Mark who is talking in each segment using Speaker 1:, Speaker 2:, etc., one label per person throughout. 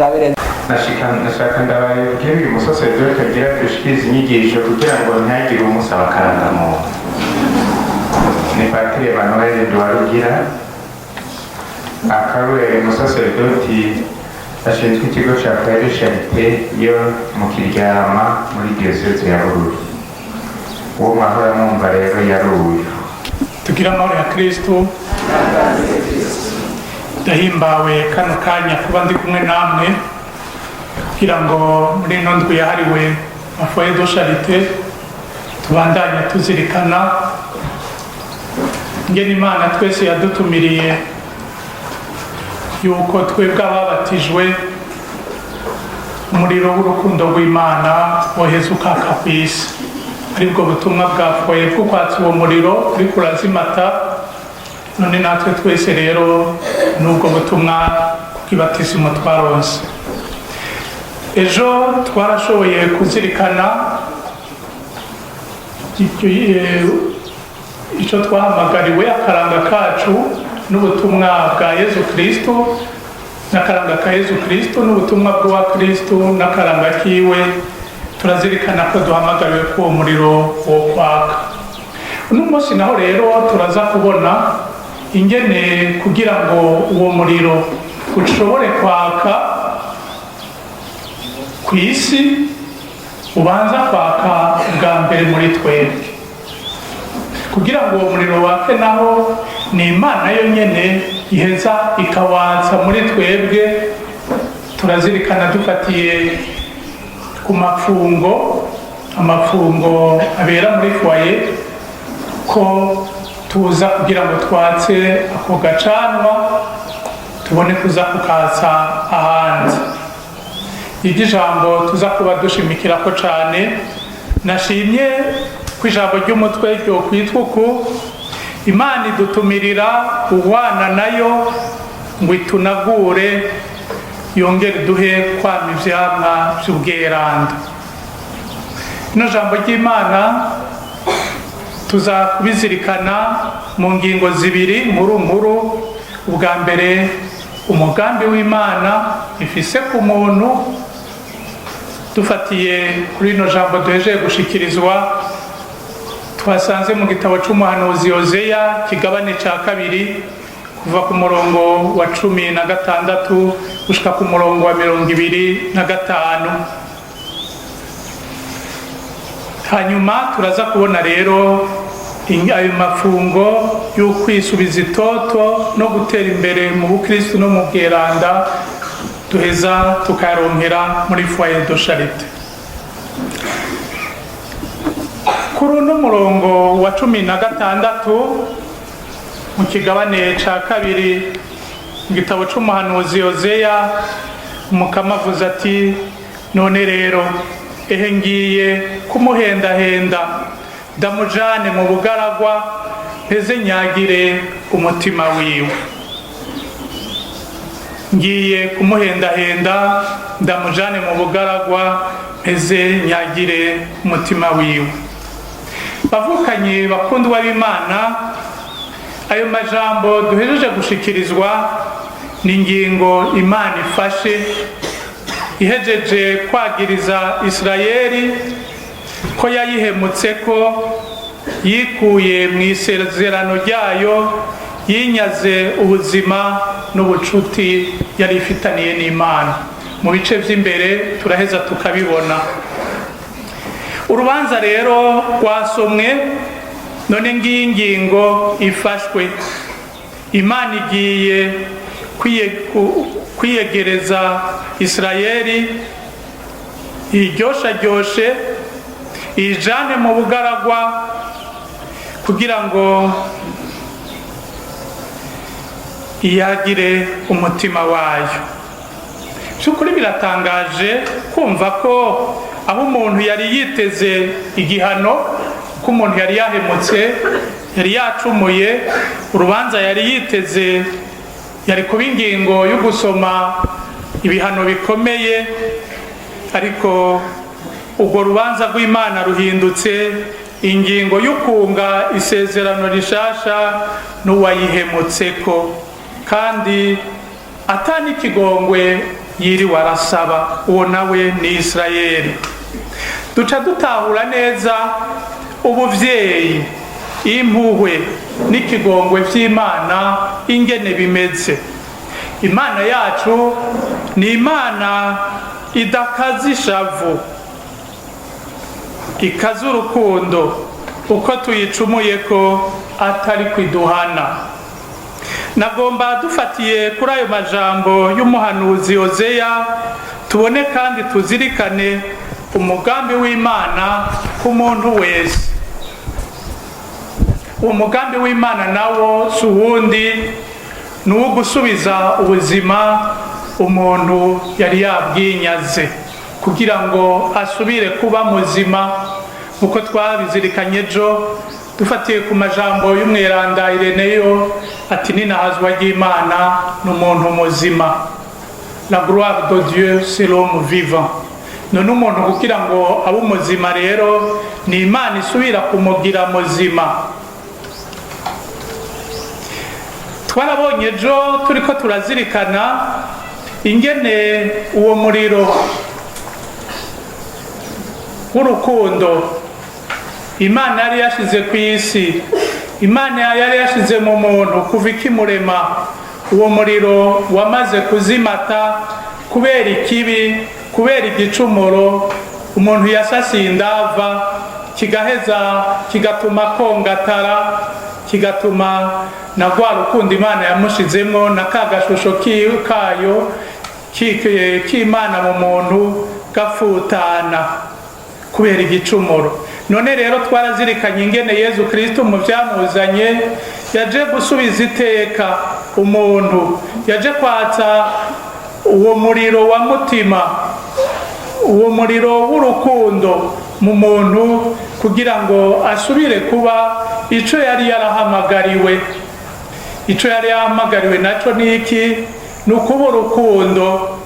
Speaker 1: ngabire.
Speaker 2: Nashaka ndababwira uyu musaseredoti agira dushikirize inyigisho kugira ngo ntihagire umusaba akarangamuntu. Ni Patiri Emmanuel Nduwarugira, akaba umusaseredoti ashinzwe ikigo ca Foyer de Charité yo mu Kiryama muri diyoseze ya Bururi. Uwo mwahora mwumva rero yari uyu.
Speaker 3: Tugire amahoro ya Kristu. Ndahimbawe kano kanya kuba ndi kumwe namwe kugira ngo muri ino ndwi yahariwe Foyer de Charité tubandanye tuzirikana ingene Imana twese yadutumiriye yuko twebwe ababatijwe umuriro w'urukundo rw'Imana woheza ukaka ku isi, aribwo butumwa bwa foyer bwo kwatsa uwo muriro uriko urazimata. None natwe twese rero n'ubwo butumwa bw'ibatisimo twaronse ejo twarashoboye kuzirikana icyo twahamagariwe, akaranga kacu n'ubutumwa bwa Yezu Kristo, n'akaranga ka Yezu Kristo n'ubutumwa bw'uwa Kristo n'akaranga kiwe. Turazirikana ko duhamagariwe ko uwo muriro wo kwaka. Uno munsi naho rero turaza kubona ingene kugira ngo uwo muriro ushobore kwaka ku isi ubanza kwaka bwa mbere muri twebwe. Kugira ngo uwo muriro wake naho ni Imana yo nyene iheza ikawatsa muri twebwe. Turazirikana dufatiye ku mapfungo, amapfungo abera muri foyer, ko tuza kugira ngo twatse ako gacanwa tubone kuza kukatsa ahandi. Iryo jambo tuza kuba dushimikira ko cane, nashimye ko ijambo ry'umutwe ryo kwitwa uku: Imana idutumirira guhwana nayo ngo itunagure, yongere iduhe kwama ivyamwa vy'ubweranda. Ino jambo ry'Imana tuza kubizirikana mu ngingo zibiri nkuru nkuru. Ubwa mbere, umugambi w'Imana ifise ku muntu, dufatiye kuri ino jambo duhejeje gushikirizwa twasanze mu gitabo c'umuhanuzi Yozeya, kigabane ca kabiri, kuva ku murongo wa 16 gushika ku murongo wa 25. Hanyuma turaza kubona rero ayo mafungo y'ukwisubiza itoto no gutera imbere mu bukristu no mu bweranda duheza tukayaronkera muri Foyer de Charité. Kuri uno murongo wa 16 mu kigabane ca kabiri mu gitabo c'umuhanuzi Yozeya, Umukama avuze ati: "None rero ehe ngiye kumuhendahenda, ndamujane mu bugaragwa, mpeze nyagire umutima wiwe." Ngiye kumuhendahenda, ndamujane mu bugaragwa, mpeze nyagire umutima wiwe. Bavukanye bakundwa b'Imana, ayo majambo duhejeje gushikirizwa ni ingingo Imana ifashe ihejeje kwagiriza Isirayeli ko yayihemutse, ko yikuye mu isezerano ryayo, yinyaze ubuzima n'ubucuti yari ifitaniye n'Imana. Mu bice by'imbere turaheza tukabibona. Urubanza rero rwasomwe, none ngiyi ngingo ifashwe: Imana igiye kwiyegereza Isirayeli, iryosharyoshe, iyijane mu bugaragwa kugira ngo iyagire umutima wayo. By'ukuri biratangaje kumva ko aho umuntu yari yiteze igihano, ko umuntu yari yahemutse, yari yacumuye, urubanza yari yiteze yari kuba ingingo yo gusoma ibihano bikomeye, ariko urwo rubanza rw'Imana ruhindutse ingingo y'ukunga isezerano rishasha n'uwayihemutse ko kandi atani ikigongwe. Yiriwe arasaba, uwo nawe ni Isirayeli. Duca dutahura neza ubuvyeyi, impuhwe n'ikigongwe vy'Imana ingene bimeze. Imana yacu ni Imana idakaza ishavu, ikaza urukundo. Uko tuyicumuye ko atari kwiduhana. Nagomba dufatiye kuri ayo majambo y'umuhanuzi Ozeya, tubone kandi tuzirikane umugambi w'Imana ku muntu wese. Uwo mugambi w'Imana nawo si uwundi, ni uwo gusubiza ubuzima umuntu yari yabwinyaze kugira ngo asubire kuba muzima, nk'uko twabizirikanye ejo dufatiye ku majambo y'umweranda Ireneyo ati: "Ninahazwa ry'Imana ni umuntu muzima." La gloire de Dieu, c'est l'homme vivant. None umuntu kugira ngo abe umuzima rero, ni Imana isubira kumugira muzima. Twarabonye ejo turiko turazirikana ingene uwo muriro w'urukundo Imana yari yashize ku isi, Imana yari yashize mu muntu kuva ikimurema, uwo muriro wamaze kuzimata kubera ikibi, kubera igicumuro. Umuntu yasasiye indava, kigaheza kigatuma kongatara, kigatuma na rwa rukundo Imana yamushizemo na ka gashusho kayo k'Imana mu muntu gafutana kubera igicumuro. None rero twarazirikanye ingene Yezu Kristo mu byamuzanye yaje gusubiza iteka umuntu, yaje kwatsa uwo muriro wa mutima, uwo muriro w'urukundo mu muntu, kugira ngo asubire kuba ico yari yarahamagariwe. Ico yari yahamagariwe naco ni iki? Ni ukuba urukundo,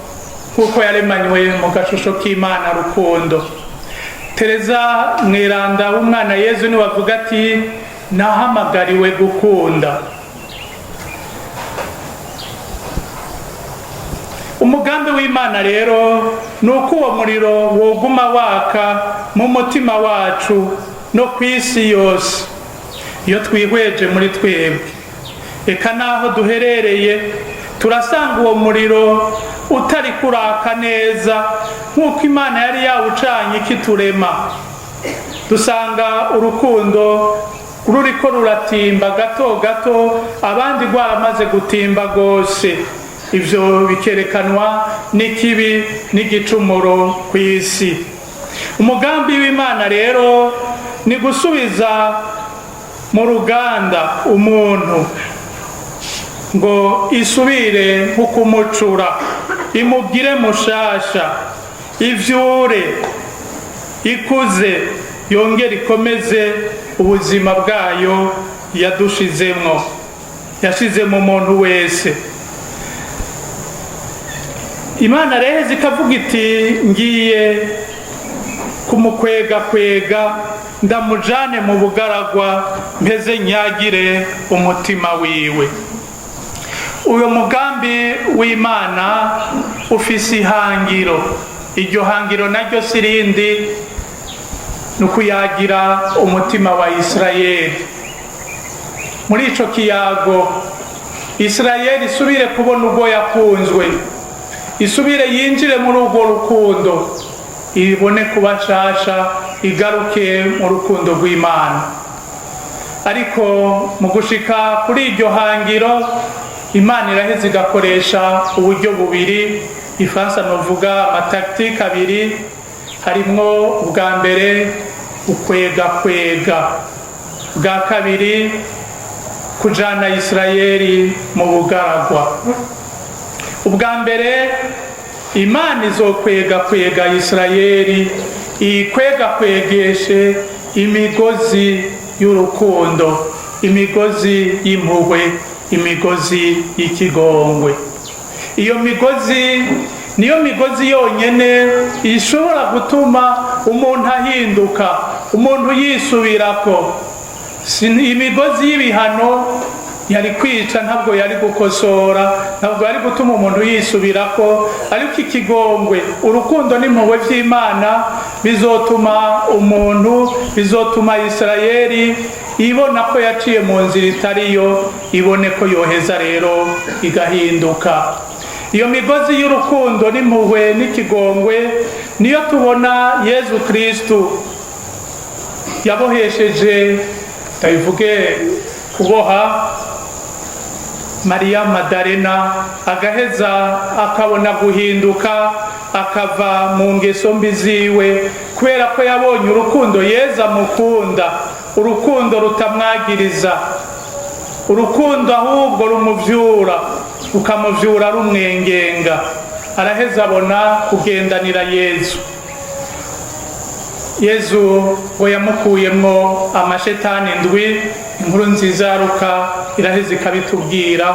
Speaker 3: nk'uko yaremanywe mu gashusho k'Imana rukundo. Tereza mweranda w'umwana Yezu niwe avuga ati: "Nahamagariwe gukunda." Umugambi w'Imana rero ni uko uwo muriro woguma waka mu mutima wacu no ku isi yose. Iyo twihweje muri twebwe, eka n'aho duherereye, turasanga uwo muriro utari kuraka neza nk'uko Imana yari yawucanye ikiturema. Dusanga urukundo ruriko ruratimba gato gato, abandi rwaramaze gutimba rwose. Ivyo bikerekanwa n'ikibi n'igicumuro ku isi. Umugambi w'Imana rero ni gusubiza mu ruganda umuntu, ngo isubire nko kumucura, imugire mushasha, ivyure, ikuze, yongere ikomeze ubuzima bwayo yadushizemwo, yashize mu muntu wese. Imana rero ikavuga iti: "Ngiye kumukwega kwega, ndamujane mu bugaragwa, mpeze nyagire umutima wiwe." Uyo mugambi w'Imana ufise ihangiro. Iryo hangiro naryo si irindi, ni ukuyagira umutima wa Isirayeli. Muri ico kiyago, Isirayeli isubire kubona ubwo yakunzwe, isubire yinjire muri urwo rukundo, ibone kuba nshasha, igaruke mu rukundo rw'Imana. Ariko mu gushika kuri iryo hangiro, Imana iraheza igakoresha uburyo bubiri, ifaransa novuga ama tactiques abiri. Harimwo ubwa mbere ukwega kwega, bwa kabiri kujana Isirayeli mu bugaragwa. Ubwa mbere, Imana izokwega kwega Isirayeli, ikwega kwegeshe imigozi y'urukundo, imigozi y'impuhwe, imigozi y'ikigongwe. Iyo migozi niyo migozi yonyene ishobora gutuma umuntu ahinduka, umuntu yisubirako. Si imigozi y'ibihano. Yari kwica, ntabwo yari gukosora, ntabwo yari gutuma umuntu yisubirako. Ariko ikigongwe, urukundo n'impuhwe vy'Imana bizotuma umuntu, bizotuma Isirayeli ibona ko yaciye mu nzira itariyo, ibone ko yoheza rero igahinduka. Iyo migozi y'urukundo n'impuhwe n'ikigongwe niyo tubona Yezu Kristu yabohesheje, ndabivuge kuboha Mariya Madarena, agaheza akabona guhinduka, akava mu ngeso mbi ziwe, kubera ko yabonye urukundo Yezu amukunda, urukundo rutamwagiriza, urukundo ahubwo rumuvyura, rukamuvyura rumwengenga. Araheza abona kugendanira Yezu. Yezu ngo yamukuyemwo amashetani ndwi. Inkuru nziza ya Luka iraheza ikabitubwira,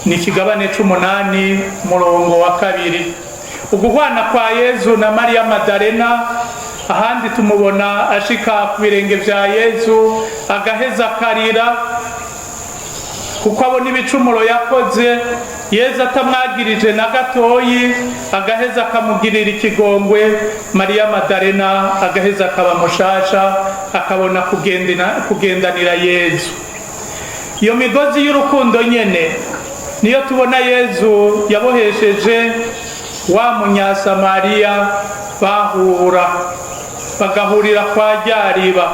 Speaker 3: ni ikigabane c'umunani, umurongo wa 2. Uguhwana kwa Yezu na Mariya Madarena, ahandi tumubona ashika ku birenge vya Yezu, agaheza akarira kuko abona ibicumuro yakoze. Yezu atamwagirije na gatoyi, agaheza akamugirira ikigongwe. Mariya Madarena agaheza akaba mushasha, akabona kugendanira Yezu. Iyo migozi y'urukundo nyene niyo tubona Yezu yabohesheje wa Munyasamariya bahura, bagahurira kwa ryariba.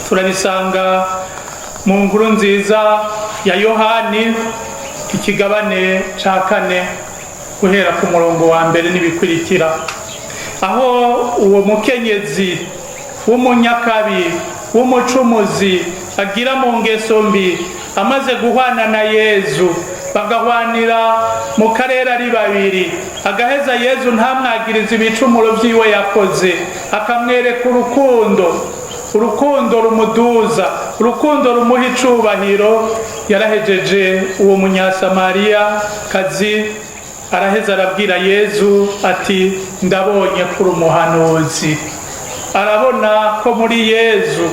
Speaker 3: Turabisanga mu nkuru nziza ya Yohani, ikigabane ca 4, guhera ku murongo wa 1 n'ibikurikira, aho uwo mukenyezi w'umunyakabi, w'umucumuzi, agira mu ngeso mbi, amaze guhwana na Yezu, bagahwanira mu karere ari babiri, agaheza Yezu ntamwagirize ibicumuro vyiwe yakoze, akamwereka urukundo, urukundo rumuduza, urukundo rumuha icubahiro. Yarahejeje uwo Munyasamariya kazi, araheza arabwira Yezu ati: "Ndabonye kuri umuhanuzi." Arabona ko muri Yezu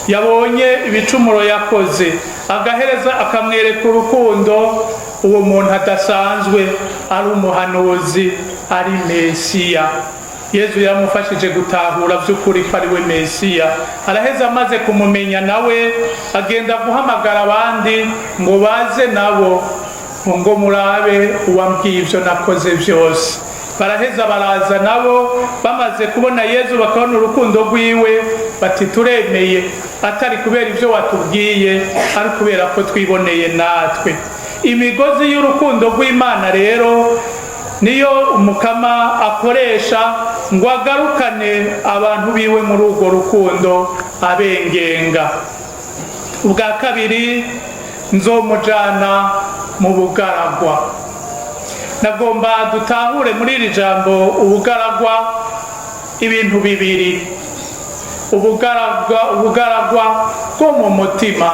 Speaker 3: yabonye ibicumuro yakoze, agahereza akamwereka urukundo, uwo muntu adasanzwe, ari umuhanuzi, ari Mesiya. Yezu yaramufashije gutahura by'ukuri ko ari we Mesiya. Araheza, amaze kumumenya, nawe agenda guhamagara abandi ngo baze nabo, ngo: "Murabe uwambwiye ibyo nakoze byose." Baraheza baraza nabo, bamaze kubona Yezu, bakabona urukundo rwiwe, bati: "Turemeye, atari kubera ibyo watubwiye, ari kubera ko twiboneye natwe." Imigozi y'urukundo rw'Imana rero niyo Umukama akoresha ngo agarukane abantu biwe muri urwo rukundo abengenga. Ubwa kabiri, nzomujana mu bugaragwa. Nagomba dutahure muri iri jambo ubugaragwa ibintu bibiri: ubugaragwa, ubugaragwa bwo mu mutima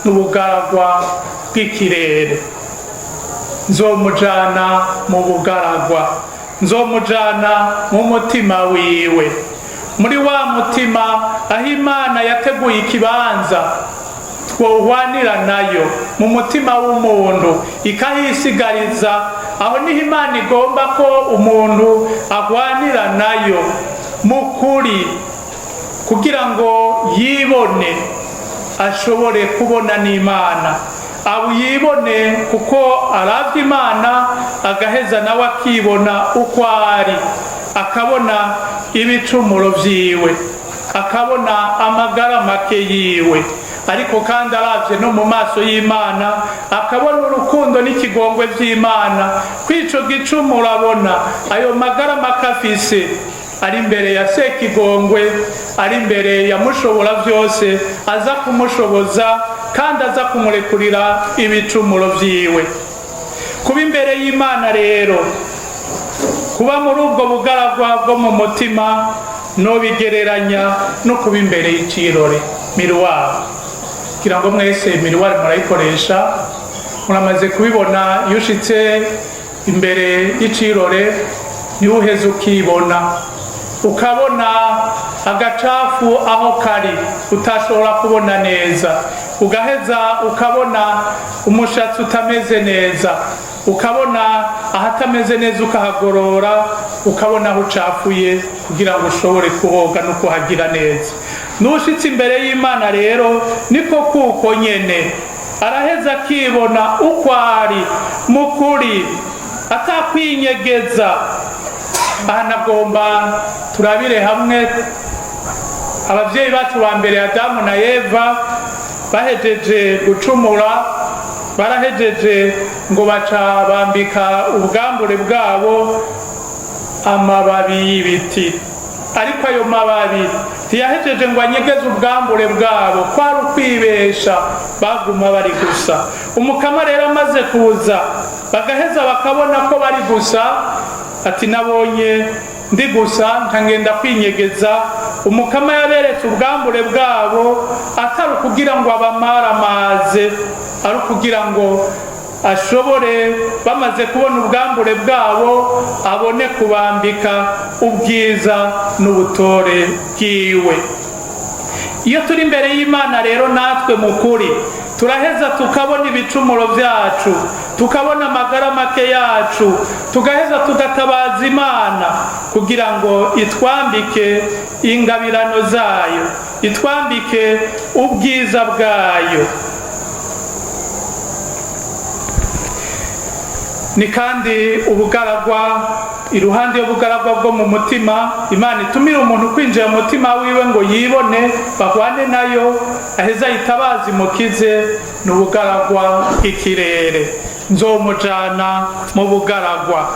Speaker 3: n'ubugaragwa bw'ikirere. Nzomujana mu bugaragwa, nzomujana mu mutima wiwe, muri wa mutima aho Imana yateguye ikibanza twohwanira nayo. Mu mutima w'umuntu ikahisigariza, aho niho Imana igomba ko umuntu ahwanira nayo mu kuri, kugira ngo yibone, ashobore kubona n'Imana, abo yibone kuko aravye Imana, agaheza nawe akibona uko ari, akabona ibicumuro vyiwe, akabona amagara make yiwe. Ariko kandi aravye no mu maso y'Imana, akabona urukundo n'ikigongwe vy'Imana. Kw'ico gicumuro abona, ayo magara make afise, ari imbere ya Sekigongwe, ari imbere ya Mushobora byose, aza kumushoboza kandi aza kumurekurira ibicumuro vyiwe. Kuba imbere y'Imana rero, kuba muri ubwo bugaragwa bwo mu mutima, nobigereranya no kuba imbere y'icirore, miroir. Kugira ngo mwese miroir murayikoresha, muramaze kubibona. Iyo ushitse imbere y'icirore, niho uheza ukibona, ukabona agacafu aho kari utashobora kubona neza. Ugaheza ukabona umushatsi utameze neza, ukabona ahatameze neza ukahagorora, ukabona aho ucafuye kugira ngo ushobore kuhoga no kuhagira neza. N'ushitse imbere y'Imana rero niko kuko nyene araheza akibona uko ari mu kuri, atakwinyegeza. Aha nagomba turabire hamwe abavyeyi bacu ba mbere, Adamu na Eva, bahejeje gucumura, barahejeje ngo baca bambika ubwambure bwabo amababi y'ibiti. Ariko ayo mababi ntiyahejeje ngo anyegeze ubwambure bwabo, kwari ukwibesha, baguma bari gusa. Umukama rero amaze kuza, bagaheza bakabona ko bari gusa, ati: "Nabonye ndi gusa nkagenda kwinyegeza." Umukama yaberetse ubwambure bwabo atari ukugira ngo abamaramaze, ari ukugira ngo ashobore, bamaze kubona ubwambure bwabo, abone kubambika ubwiza n'ubutore bwiwe. Iyo turi imbere y'Imana rero natwe mu kuri turaheza tukabona ibicumuro byacu, tukabona amagara make yacu, tugaheza tugatabaza Imana kugira ngo itwambike ingabirano zayo, itwambike ubwiza bwayo. Ni kandi ubugaragwa, iruhande y'ubugaragwa bwo mu mutima, Imana itumira umuntu kwinjira mu mutima wiwe ngo yibone, bahwane nayo, aheza yitabaza imukize. Ni ubugaragwa bw'ikirere: "Nzomujana mu bugaragwa."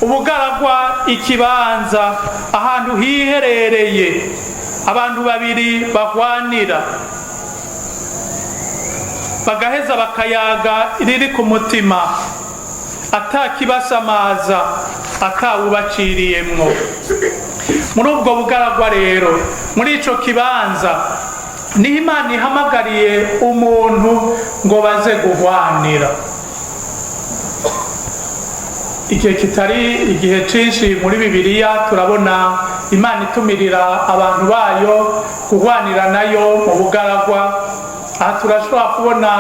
Speaker 3: Ubugaragwa, ikibanza ahantu hiherereye abantu babiri bahwanira, bagaheza bakayaga riri ku mutima, atakibasamaza, atawubaciriyemwo. Muri ubwo bugaragwa rero, muri ico kibanza, niho Imana ihamagariye umuntu ngo baze guhwanira. Igihe kitari igihe cinshi muri Bibiliya turabona Imana itumirira abantu bayo guhwanira nayo mu bugaragwa. Aha turashobora kubona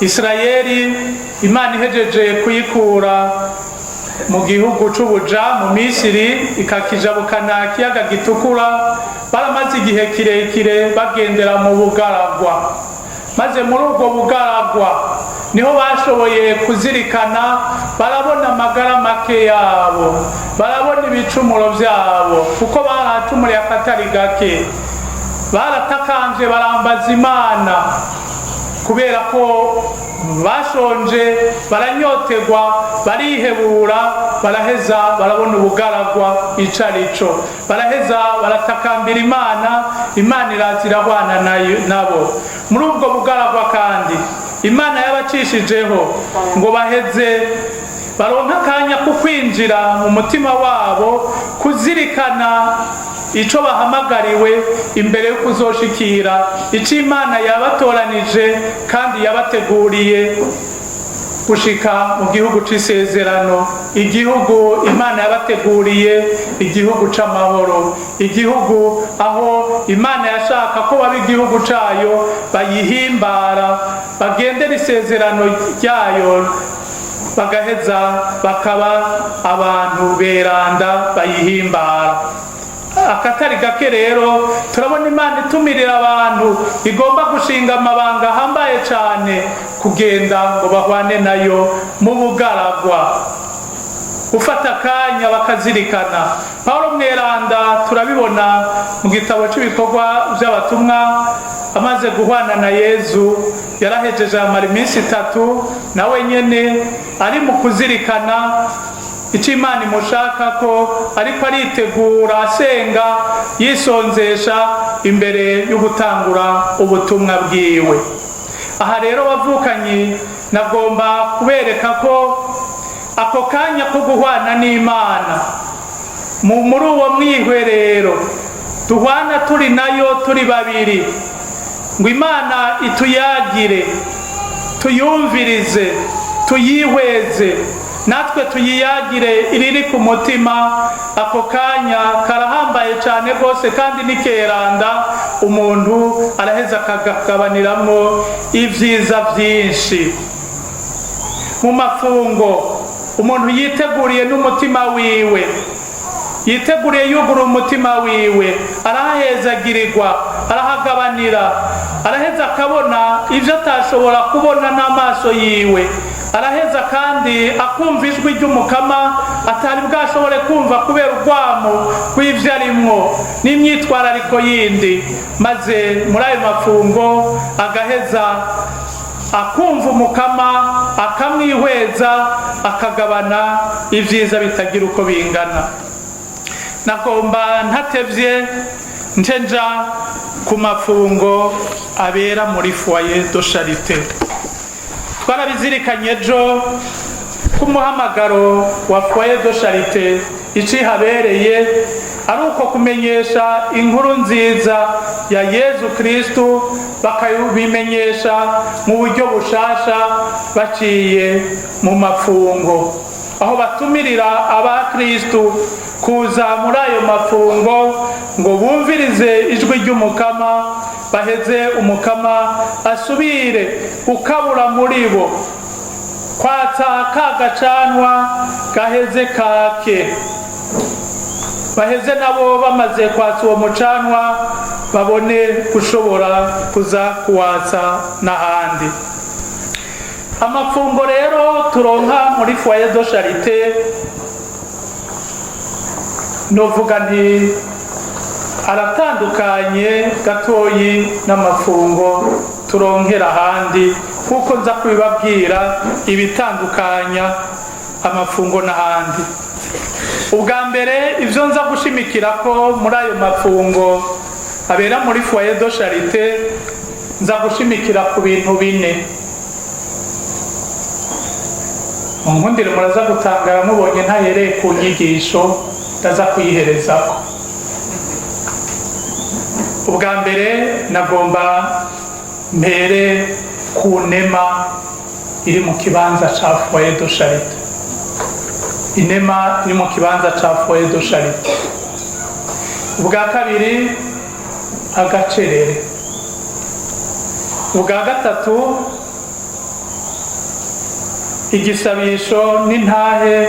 Speaker 3: Isirayeli, Imana ihejeje kuyikura mu gihugu c'ubuja mu Misiri, ikakijabukana ikiyaga Gitukura. Baramaze igihe kirekire bagendera mu bugaragwa, maze muri ubwo bugaragwa niho bashoboye kuzirikana, barabona amagara make yabo, barabona ibicumuro byabo, kuko baracumuriye akatari gake. Baratakanje, barambaza Imana kubera ko bashonje, baranyotegwa, barihebura, baraheza barabona ubugaragwa ico arico, baraheza baratakambira Imana. Imana iraza irahwana nabo muri ubwo bugaragwa. Kandi Imana yabacishijeho ngo baheze baronke akanya ko kwinjira mu mutima wabo, kuzirikana ico bahamagariwe imbere yo kuzoshikira ico Imana yabatoranije kandi yabateguriye, gushika mu gihugu c'isezerano, igihugu Imana yabateguriye, igihugu c'amahoro, igihugu aho Imana yashaka ko baba igihugu cayo, bayihimbara, bagendera isezerano ryayo, bagaheza bakaba abantu beranda bayihimbara. Akatari gake rero turabona Imana itumirira abantu igomba gushinga amabanga ahambaye cyane kugenda ngo bahwane nayo mu bugaragwa, gufata akanya bakazirikana. Paulo Mweranda turabibona mu gitabo cy'ibikorwa by'abatumwa, amaze guhwana na Yezu, yarahejeje amara iminsi 3 nawe nyene ari mu kuzirikana icyo Imana imushaka ko, ariko aritegura, asenga, yisonzesha imbere yo gutangura ubutumwa bwiwe. Aha rero bavukanye, nagomba kubereka ko ako kanya ko guhwana n'Imana muri uwo mwihwerero duhwana turi nayo turi babiri, ngo Imana ituyagire, tuyumvirize, tuyihweze. Natwe tuyiyagire iriri ku mutima. Ako kanya karahambaye cyane rwose kandi ni keranda, umuntu araheza akagabaniramo ibyiza byinshi. Mu mafungo umuntu yiteguriye n'umutima wiwe, yiteguriye yugura umutima wiwe, arahahezagirirwa, arahagabanira, araheza akabona ibyo atashobora kubona n'amaso yiwe, araheza kandi akumva ijwi ry'Umukama atari bwashobore kumva kubera urwamo rw'ibyo arimwo n'imyitwarariko yindi. Maze muri ayo mafungo agaheza akumva Umukama, akamwihweza, akagabana ibyiza bitagira uko bingana. Nagomba ntatevye nce nja ku mafungo abera muri Foyer de Charité. Twarabizirikanye ejo ko umuhamagaro wa Foyer de Charité icihabereye ari uko kumenyesha inkuru nziza ya Yezu Kristu, bakabimenyesha mu buryo bushasha baciye mu mafungo, aho batumirira abakristu kuza muri ayo mafungo ngo bumvirize ijwi ry'Umukama, baheze Umukama asubire ukabura muri bo kwatsa ka gacanwa gaheze kake, baheze nabo bamaze kwatsa uwo mucanwa babone gushobora kuza kuwatsa n'ahandi. Amafungo rero turonka muri Foyer de Charité, novuga nti aratandukanye gatoyi n'amafungo turonkera ahandi, kuko nza kubibabwira ibitandukanya amafungo n'ahandi. Ubwa mbere, ibyo nza gushimikira ko muri ayo mafungo abera muri Foyer de Charité, nza gushimikira ku bintu bine. Nkundire muraza gutangara mubonye ntahereye ku nyigisho, ndaza kuyiherezako. Ubwa mbere nagomba mpere ku nema iri mu kibanza ca Foyer de Charité, inema iri mu kibanza ca Foyer de Charité. Ubwa kabiri, agacerere. Ubwa gatatu, igisabisho n'intahe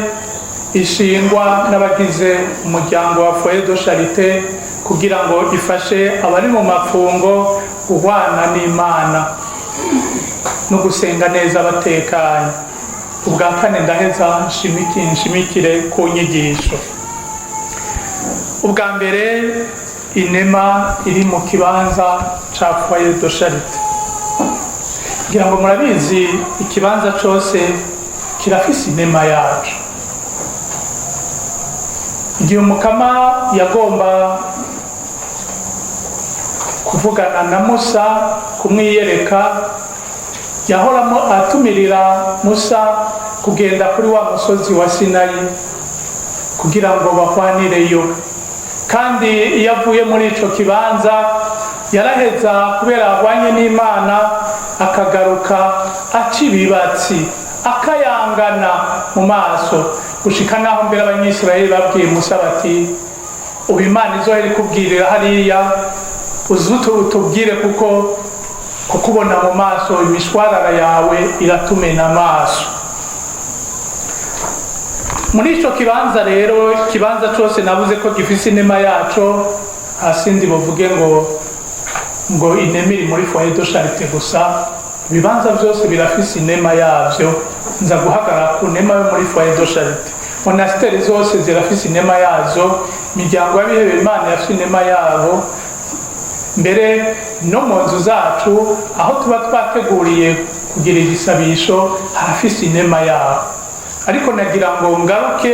Speaker 3: ishingwa n'abagize umuryango wa Foyer de Charité kugira ngo ifashe abari mu mafungo guhwana n'Imana no gusenga neza batekanye. Ubwa kane, ndaheza nshimikire ku nyigisho. Ubwa mbere, inema iri mu kibanza ca Foyer de Charité. Ngira ngo murabizi, ikibanza cose kirafise inema yaco. Igihe Umukama yagomba kuvugana na Musa, kumwiyereka, yahoramo atumirira Musa kugenda kuri wa musozi wa Sinayi kugira ngo bahwanireyo. Kandi iyo avuye muri ico kibanza, yaraheza, kubera ahwanye n'Imana, akagaruka aca ibibatsi, akayangana mu maso, gushika naho mbere Abanyisirayeli babwiye Musa bati: "Ubu Imana izohera ikubwirira hariya, uze utubwire, kuko kukubona mu maso, imishwarara yawe iratumena amaso." Muri ico kibanza rero, ikibanza cose navuze ko gifise inema yaco. Hasindi bavuge ngo inema iri muri Foyer de Charité gusa, ibibanza byose birafise inema yavyo. Nza guhagarara ku nema yo muri Foyer de Charité. Monasteri zose zirafise inema yazo, imiryango y'abihebeye Imana irafise inema yabo, mbere no mu nzu zacu aho tuba twateguriye kugira igisabisho harafise inema yabo. Ariko nagira ngo ngaruke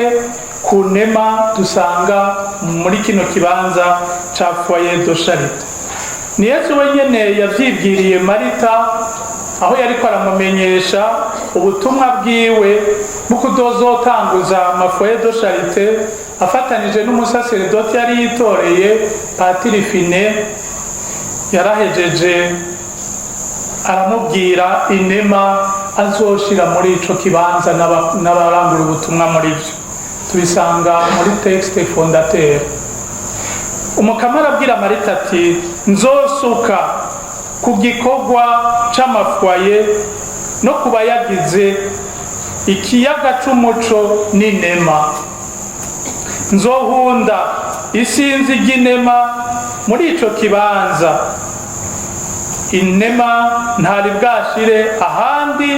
Speaker 3: ku nema dusanga muri kino kibanza ca Foyer de Charité. Ni Yesu wenyene yavyibwiriye Marita, aho yariko aramumenyesha ubutumwa bwiwe bw'ukuzotanguza amafoyer de Charité afatanije n'umusaseredoti yari yitoreye, Patiri Fine. Yarahejeje aramubwira inema azoshira muri ico kibanza n'abarangura ubutumwa muri byo. Tubisanga muri texte fondateur. Umukama arabwira Marita ati: "Nzosuka ku gikorwa c'amafoyers no ku bayagize ikiyaga c'umuco n'inema. Nzohunda isinzi ry'inema muri ico kibanza, inema ntari bwashire ahandi,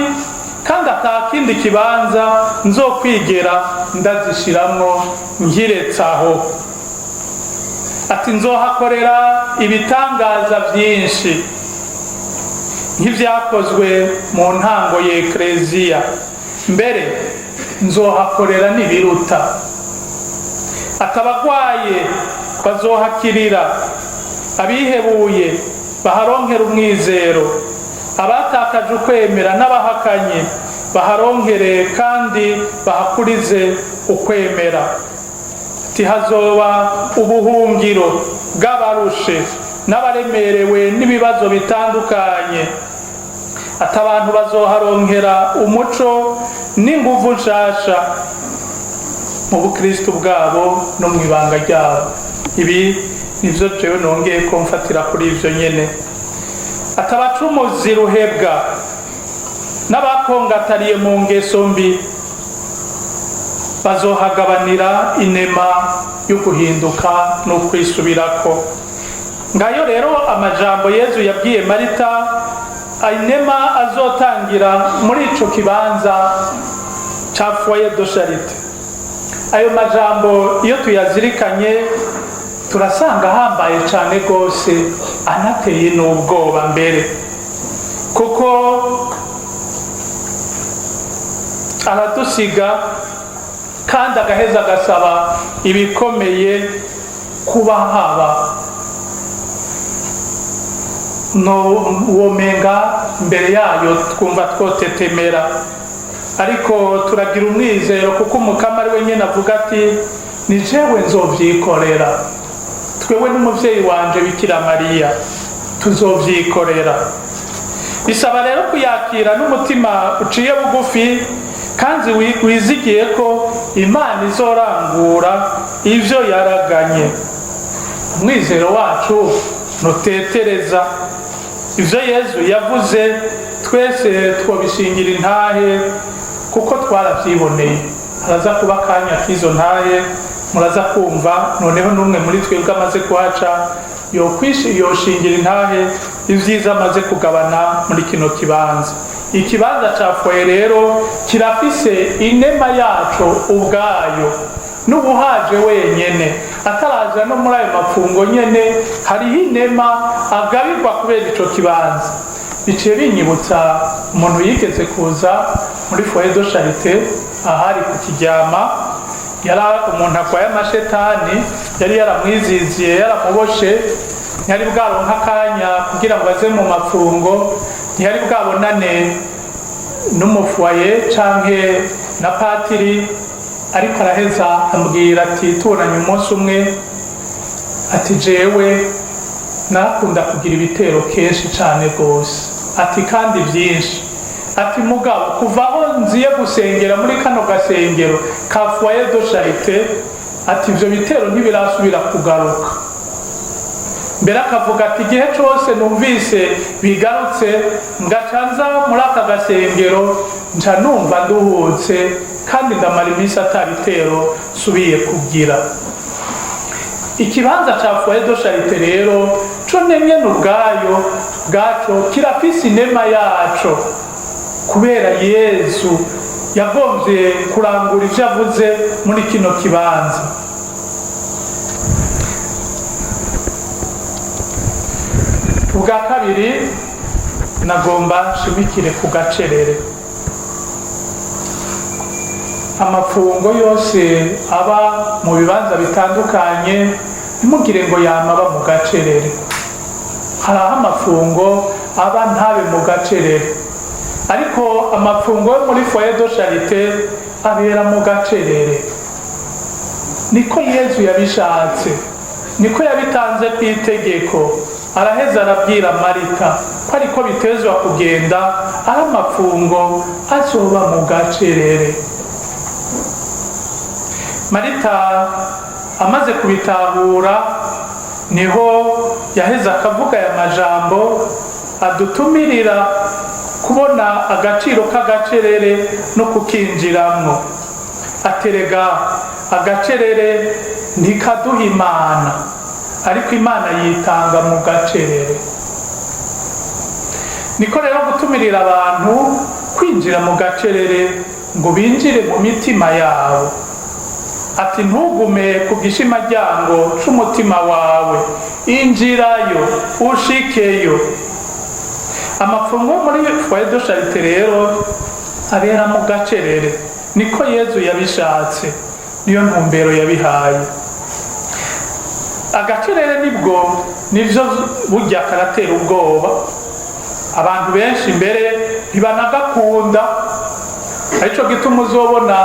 Speaker 3: kandi ata kindi kibanza nzokwigera ndazishiramwo nkiretse aho." Ati: "Nzohakorera ibitangaza byinshi nk'ibyakozwe mu ntango ya Ekleziya, mbere nzohakorera n'ibiruta." Ati: "Abagwaye bazohakirira, abihebuye baharonkera umwizero, abatakaje ukwemera n'abahakanye baharonkere kandi bahakurize ukwemera." Ati: "Hazoba ubuhungiro bw'abarushe n'abaremerewe n'ibibazo bitandukanye." Ati: "Abantu bazoharonkera umuco n'inguvu nshasha mu bukristu bwabo no mu ibanga ryabo." Ibi nivyo jewe nongeye ko mfatira kuri ivyo nyene. Ati: "Abacumuzi ruhebwa n'abakongatariye mu ngeso mbi bazohagabanira inema yo guhinduka no kwisubirako." Ngayo rero amajambo Yezu yabwiye Marita, inema azotangira muri ico kibanza ca foyer de charité. Ayo majambo iyo tuyazirikanye turasanga ahambaye cane rwose, anateye n'ubwoba mbere, kuko aradusiga kandi agaheza agasaba ibikomeye kuba haba no womenga imbere yayo twumva twotetemera. Ariko turagira umwizero, kuko Umukama ari we nyine avuga ati: "Ni jewe nzovyikorera, twewe n'umuvyeyi wanje Bikira Mariya tuzovyikorera." Bisaba rero kuyakira n'umutima uciye bugufi kandi wizigiye ko Imana izorangura ivyo yaraganye. Umwizero wacu ntutetereza. Ivyo Yezu yavuze twese twobishingira intahe, kuko twaravyiboneye. Haraza kuba akanya k'izo ntahe, muraza kumva noneho n'umwe muri twebwe amaze kuhaca yoshingira intahe ivyiza amaze kugabana muri kino kibanza. Ikibanza ca foyer rero kirafise inema yaco ubwayo, n'ubuhaje wenyene ataraja no muri ayo mapfungo nyene, hariho inema agabirwa kubera ico kibanza. Biciye binyibutsa umuntu yigeze kuza muri foyer de charité ahari ku Kiryama. Yari umuntu arwaye amashetani, yari yaramwiziziye, yaramuboshe. Ntiyari bwaronka akanya kugira ngo aze mu mapfungo, ntiyari bwabonane n'umufoyer canke na patiri. Ariko araheza ambwira ati, tubonanye umunsi umwe, ati: "Jewe narakunda kugira ibitero kenshi cane rwose," ati, "kandi byinshi," ati, "mugabo kuva aho nziye gusengera muri kano gasengero ka foyer de charité," ati, "ivyo bitero ntibirasubira kugaruka." Mbere akavuga ati: "Igihe cose numvise bigarutse, ngaca nza muri aka gasengero, nca numva nduhutse kandi ndamara iminsi ata bitero nsubiye kugira." Ikibanza ca foyer de charité rero co nyene ubwayo bwaco kirafise inema yaco, kubera Yezu yagombye kurangura ivyo avuze muri kino kibanza. Ubwa kabiri, nagomba nshimikire ku gacerere. Amapfungo yose aba mu bibanza bitandukanye, ntimugire ngo yama aba mu gacerere. Hari aho amapfungo aba ntabe mu gacerere, ariko amapfungo yo muri foyer de charité abera mu gacerere. Niko Yezu yabishatse, niko yabitanze ku itegeko. Araheza arabwira Marita. Ko ariko bitezwa kugenda, ari amapfungo azoba mu gacerere. Marita amaze kubitahura, niho yaheze akavuga aya majambo adutumirira kubona agaciro k'agacerere no kukinjiramwo. Aterega agacerere ntikaduha Imana, ariko Imana yitanga mu gacerere. Niko rero gutumirira abantu kwinjira mu gacerere ngo binjire mu mitima yabo. Ati: "Ntugume ku gishimaryango c'umutima wawe, injirayo, ushikeyo." Amapfungo muri foyer de charité rero abera mu gacerere, niko Yezu yabishatse, niyo ntumbero yabihaye. Agacerere nibwo nivyo burya karatera ubwoba abantu benshi, mbere ntibanagakunda. Arico gituma uzobona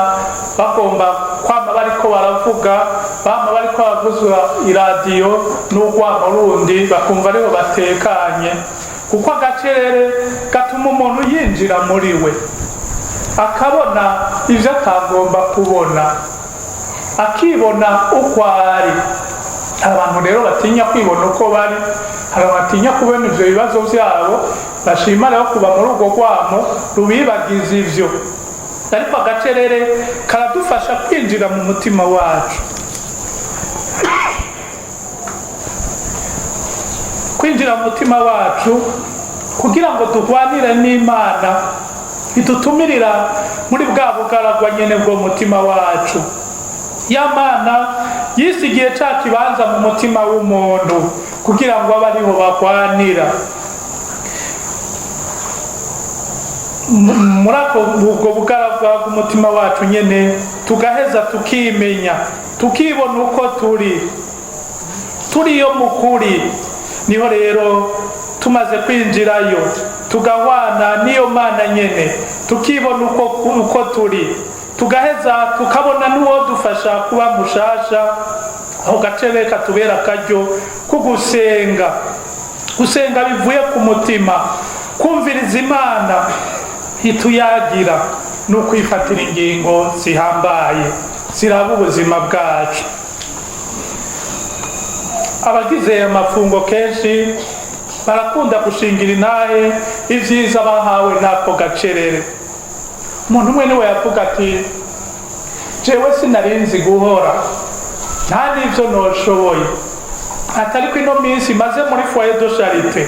Speaker 3: bagomba kwama bariko baravuga, bama bariko baravuza iradiyo n'urwamo rundi, bakumva ariho batekanye, kuko agacerere gatuma umuntu yinjira muri we, akabona ivyo atagomba kubona, akibona uko ari. Hari abantu rero batinya kwibona uko bari, hari batinya kubona ivyo bibazo vyabo, bashima rero kuba muri urwo rwamo rubibagiza ivyo. Ariko agacerere karadufasha kwinjira mu mutima wacu, kwinjira mu mutima wacu kugira ngo duhwanire n'Imana idutumirira muri bwa bugaragwa nyene bwo mutima wacu. Ya Mana yisigiye ca kibanza mu mutima w'umuntu kugira ngo abe ariho bahwanira. Muri ako ubwo bugaragwa bw'umutima wacu nyene, tugaheza tukimenya, tukibona uko turi, turiyo mu kuri. Niho rero tumaze kwinjirayo, tugahwana n'iyo Mana nyene, tukibona uko turi, tugaheza tukabona n'uwo dufasha kuba mushasha. Aho gacebe katubera akaryo ko gusenga, gusenga bivuye ku mutima, kumviriza Imana ituyagira no kwifatira ingingo zihambaye ziraba ubuzima bwacu. Abagize amafungo kenshi barakunda gushingira intahe ivyiza bahawe n'ako gacerere. Umuntu umwe niwe yavuga ati: "Jewe sinarinzi guhora, nta n'ivyo noshoboye." Atari ko ino minsi maze muri foyer de charité,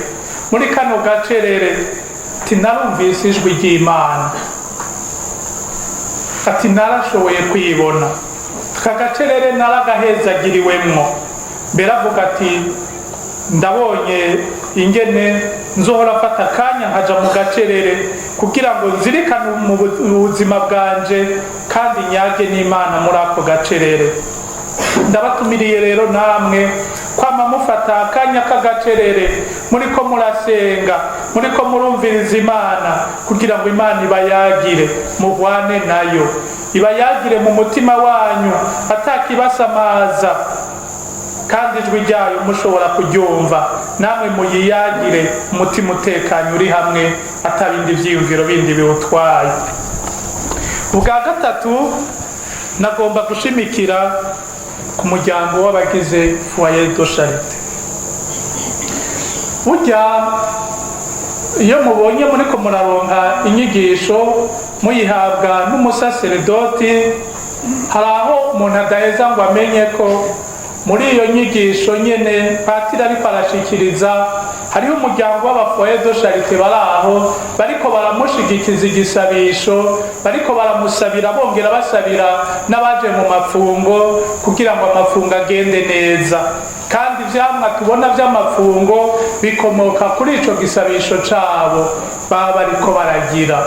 Speaker 3: muri kano gacerere, ati: "Narumvise ijwi ry'Imana." Ati: "Narashoboye kwibona, aka gacerere naragahezagiriwemwo." Mbere avuga ati: "Ndabonye ingene nzohora afata akanya nkaja mu gacerere kugira ngo nzirikane mu buzima bwanje kandi nyage n'Imana muri ako gacerere." Ndabatumiriye rero namwe kwama mufata akanya k'agacerere, muriko murasenga, muriko murumviriza Imana, kugira ngo Imana ibayagire, muhwane nayo, ibayagire mu mutima wanyu atakibasamaza, kandi ijwi ryayo mushobora kuryumva, namwe muyiyagire umutima utekanye, uri hamwe, atabindi vyiyumviro bindi biwutwaye. Ubwa gatatu, nagomba gushimikira ku muryango w'abagize foyer de charité. Burya iyo mubonye muriko muraronka inyigisho, muyihabwa n'umusaseredoti, hari aho umuntu adaheza ngo amenye ko muri iyo nyigisho nyene patiri ariko arashikiriza, hariho umuryango w'abafoyer de charité bari aho bariko baramushigikiza igisabisho, bariko baramusabira, bongera basabira n'abaje mu mafungo kugira ngo amafungo agende neza. Kandi ivyamwa tubona vy'amafungo bikomoka kuri ico gisabisho cabo baba bariko baragira.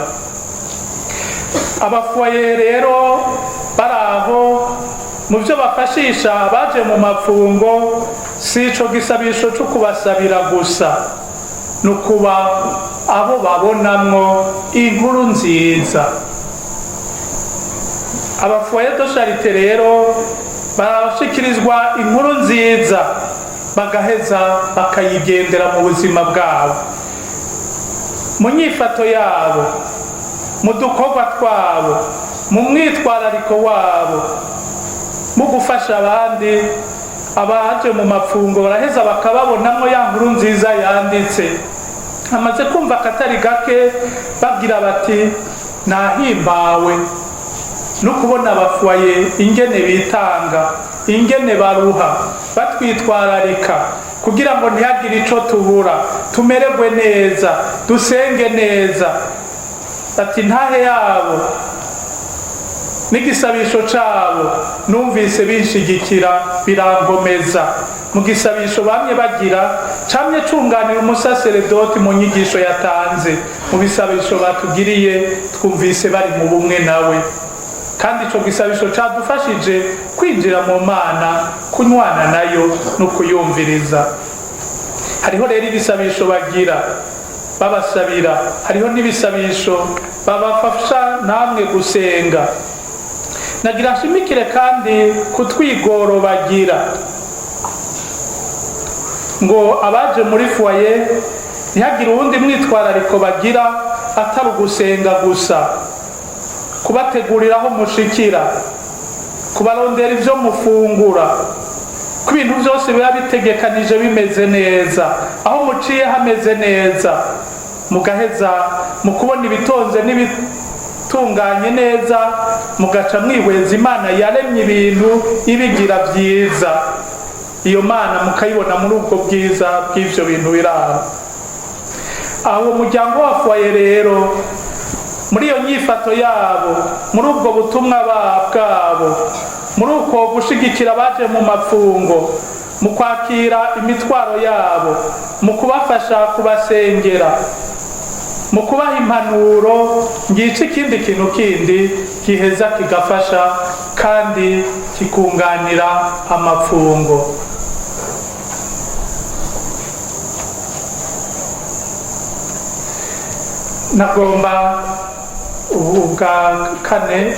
Speaker 3: Abafoyer rero bari aho, mu byo bafashisha abaje mu mafungo si ico gisabisho co kubasabira gusa, ni ukuba abo babonamwo inkuru nziza. Abafoyer de charité rero barashikirizwa inkuru nziza, bagaheza bakayigendera mu buzima bwabo. Mu nyifato yabo, mu dukorwa twabo, mu mwitwarariko wabo, mu gufasha abandi, abaje mu mapfungo baraheza bakababonamo ya nkuru nziza yanditse. Amaze kumva akatari gake bagira bati: "Nahimbawe no kubona abafuwaye ingene bitanga, ingene baruha batwitwararika kugira ngo ntihagire ico tubura, tumererwe neza, dusenge neza." Ati: "Ntahe yabo n'igisabisho cabo numvise binshigikira, birangomeza." Mu gisabisho bamye bagira camye cunganira umusaseredoti mu nyigisho yatanze, mu bisabisho batugiriye twumvise bari mu bumwe nawe, kandi ico gisabisho cadufashije kwinjira mu Mana, kunywana nayo no kuyumviriza. Hariho rero ibisabisho bagira babasabira, hariho n'ibisabisho babafasha namwe gusenga. Nagira nshimikire kandi kutwigoro bagira ngo abaje muri foyer ntihagire uwundi mwitwarariko bagira atari ugusenga gusa, kubategurira aho mushikira, kubarondera ivyo mufungura, ko ibintu byose biba bitegekanije bimeze neza, aho muciye hameze neza, mugaheza mu kubona ibitonze n'ibitunganye neza, mugaca mwihweza Imana yaremye ibintu ibigira byiza. Iyo Mana mukayibona muri ubwo bwiza bw'ivyo bintu biri aho. Aho uwo muryango wa foyer rero, muri iyo nyifato yabo, muri ubwo butumwa bwabo, muri uko gushigikira abaje mu mapfungo, mu kwakira imitwaro yabo, mu kubafasha, kubasengera, mu kubaha impanuro, ngica ikindi kintu kindi giheza kigafasha kandi kikunganira amapfungo. Nagomba ubu bwa kane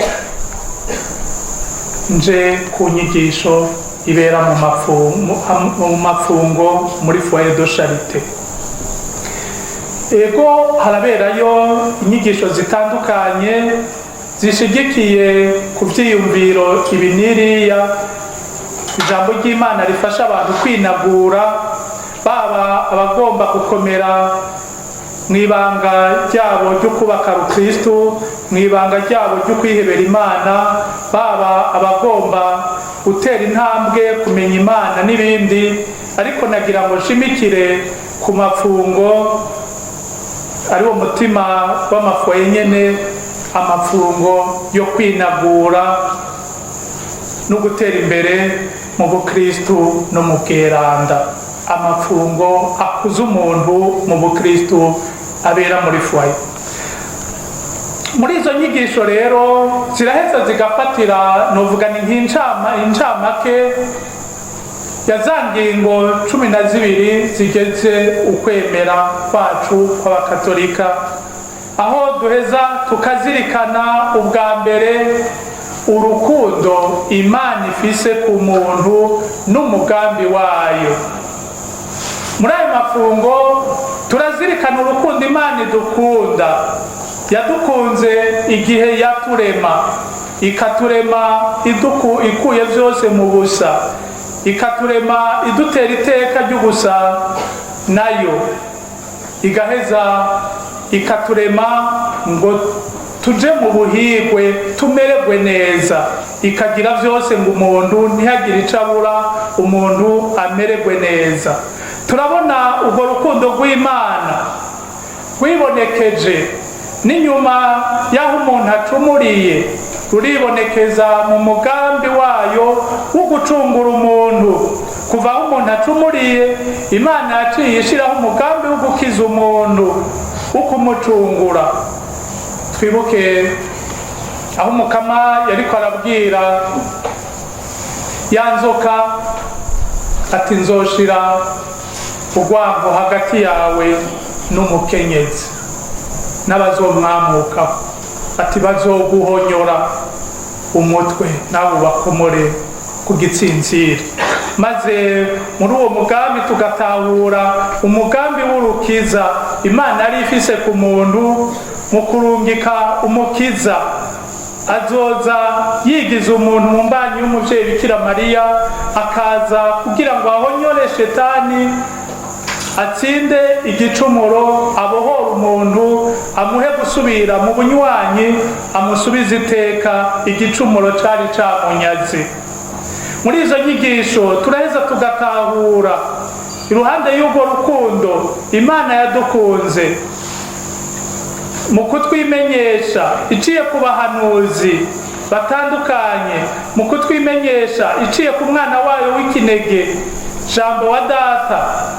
Speaker 3: nje ku nyigisho ibera mu mapfungo muri foyer de charité. Ego, haraberayo inyigisho zitandukanye zishigikiye ku vyiyumviro ibi n'iriya, ijambo ry'Imana rifasha abantu kwinagura, baba abagomba gukomera mw'ibanga ryabo ryo kubaka rukristu, mw'ibanga ryabo ryo kwihebera Imana, baba abagomba gutera intambwe kumenya Imana n'ibindi. Ariko nagira ngo nshimikire ku mapfungo, ari wo mutima w'amafoye nyene, amapfungo yo kwinagura no gutera imbere mu bukristu no mu bweranda, amapfungo akuza umuntu mu bukristu abera muri foyer. Muri izo nyigisho rero ziraheza zigafatira, novuga ni nk'incama, incamake ya za ngingo 12 zigeze ukwemera kwacu kw'Abakatolika, aho duheza tukazirikana ubwa mbere urukundo Imana ifise ku muntu n'umugambi wayo. Muri ayo mafungo turazirikana urukundo Imana idukunda. Yadukunze igihe yaturema, ikaturema ikuye byose mu busa, ikaturema idutera iteka ry'ubusa nayo, igaheza ikaturema ngo tuje mu buhigwe, tumererwe neza, ikagira byose ngo umuntu ntihagire icyo abura, umuntu amererwe neza. Turabona urwo rukundo rw'Imana rwibonekeje n'inyuma y'aho umuntu acumuriye, ruribonekeza mu mugambi wayo wo gucungura umuntu. Kuva aho umuntu acumuriye, Imana yaciye ishyiraho umugambi wo gukiza umuntu, wo kumucungura. Twibuke aho Umukama yariko arabwira ya nzoka ati: "Nzoshira urwango hagati yawe n'umukenyezi n'abazomwamukaho," ati: "Bazoguhonyora umutwe, nawe ubakomore ku gitsintsiri." Maze muri uwo mugambi tugatahura umugambi w'urukiza Imana yari ifise ku muntu mu kurungika umukiza azoza yigiza umuntu mu mbanyi y'umuvyeyi Bikira Mariya, akaza kugira ngo ahonyore Shetani, atsinde igicumuro, abohore umuntu, amuhe gusubira mu bunywanyi, amusubize iteka igicumuro cari camunyaze. Muri izo nyigisho turaheza tugatahura, iruhande y'urwo rukundo Imana yadukunze mu kutwimenyesha iciye ku bahanuzi batandukanye, mu kutwimenyesha iciye ku mwana wayo w'ikinege, Jambo wa Data,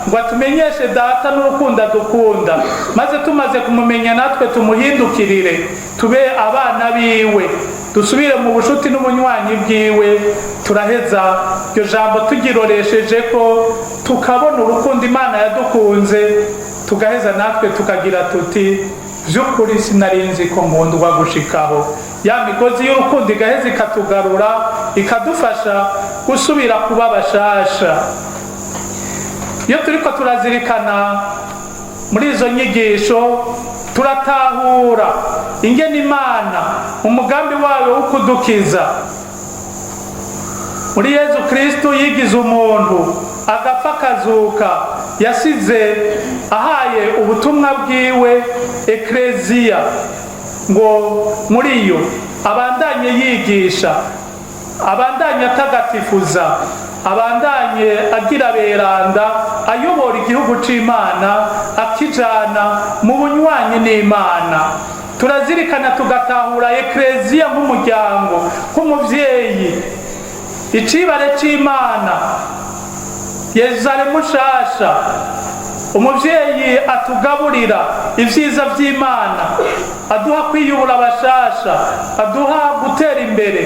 Speaker 3: ngo atumenyeshe Data n'urukundo adukunda, maze tumaze kumumenya natwe tumuhindukirire, tube abana biwe, dusubire mu bushuti n'ubunywanyi bwiwe. Turaheza iryo jambo tugiroresheje ko tukabona urukundo Imana yadukunze, tugaheza natwe tukagira tuti: "By'ukuri sinarinzi ko nkundwa gushikaho." Ya migozi y'urukundo igaheza ikatugarura, ikadufasha gusubira kuba bashasha. Iyo turiko turazirikana muri izo nyigisho, turatahura ingene Imana umugambi wayo wo kudukiza muri Yezu Kristu yigize umuntu, agapfa, akazuka, yasize ahaye ubutumwa bwiwe Ekleziya, ngo muri yo abandanye yigisha, abandanye atagatifuza, abandanye agira beranda, ayobora igihugu c'Imana, akijana mu bunywanyi n'Imana. Turazirikana tugatahura Ekleziya nk'umuryango, nk'umuvyeyi, icibare c'Imana, Yerusalemu nshasha, umuvyeyi atugaburira ivyiza vy'Imana, aduha kwiyubura abashasha, aduha gutera imbere.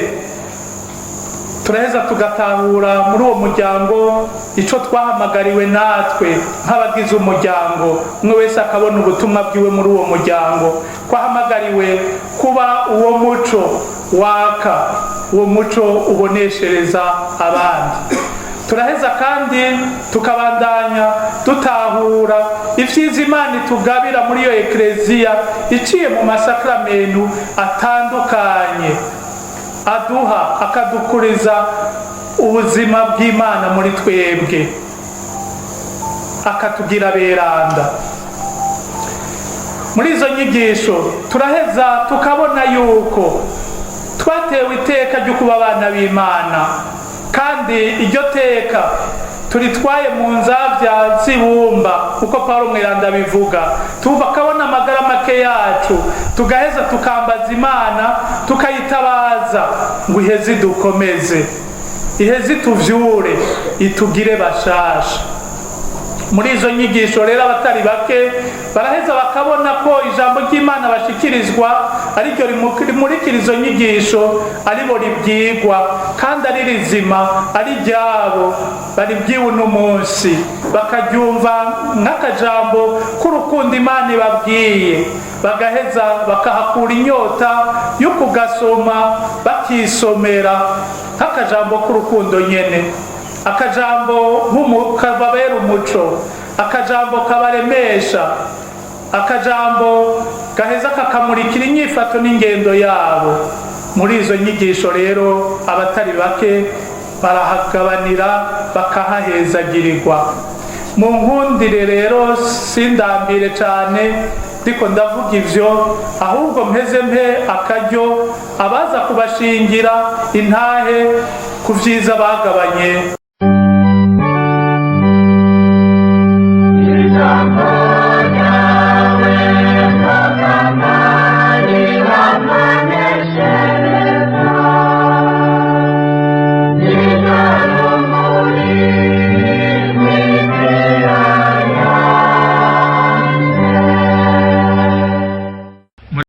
Speaker 3: Turaheza tugatahura muri uwo muryango ico twahamagariwe natwe nk'abagize umuryango, umwe wese akabona ubutumwa bwiwe muri uwo muryango, ko ahamagariwe kuba uwo muco waka, uwo muco uboneshereza abandi. Turaheza kandi tukabandanya dutahura ivyiza Imana itugabira muri iyo Ekleziya iciye mu masakramentu atandukanye aduha, akadukuriza ubuzima bw'Imana muri twebwe, akatugira beranda. Muri izo nyigisho turaheza tukabona yuko twatewe iteka ryo kuba abana b'Imana, kandi iryo teka turitwaye mu nzabya z'ibumba, kuko Paul Mweranda abivuga. Tukabona amagara make yacu, tugaheza tukambaza Imana, tukayitabaza ngo iheze idukomeze, iheze ituvyure, itugire bashasha. Muri izo nyigisho rero, abatari bake baraheza bakabona ko ijambo ry'Imana bashikirizwa ariryo rimurikira izo nyigisho, aribo ribyigwa kandi ari rizima, ari ryabo baribwiwe uno munsi, bakaryumva nk'akajambo k'urukundo Imana ibabwiye, bagaheza bakahakura inyota yo kugasoma, bakisomera nk'akajambo k'urukundo nyene, akajambo kababera umuco, akajambo kabaremesha, akajambo gaheza kakamurikira inyifato n'ingendo yabo. Muri izo nyigisho rero, abatari bake barahagabanira, bakahahezagirirwa. Mu nkundire rero, sindambire cyane ndiko ndavuga ivyo, ahubwo mpeze mpe akaryo abaza kubashingira intahe ku vyiza bagabanye.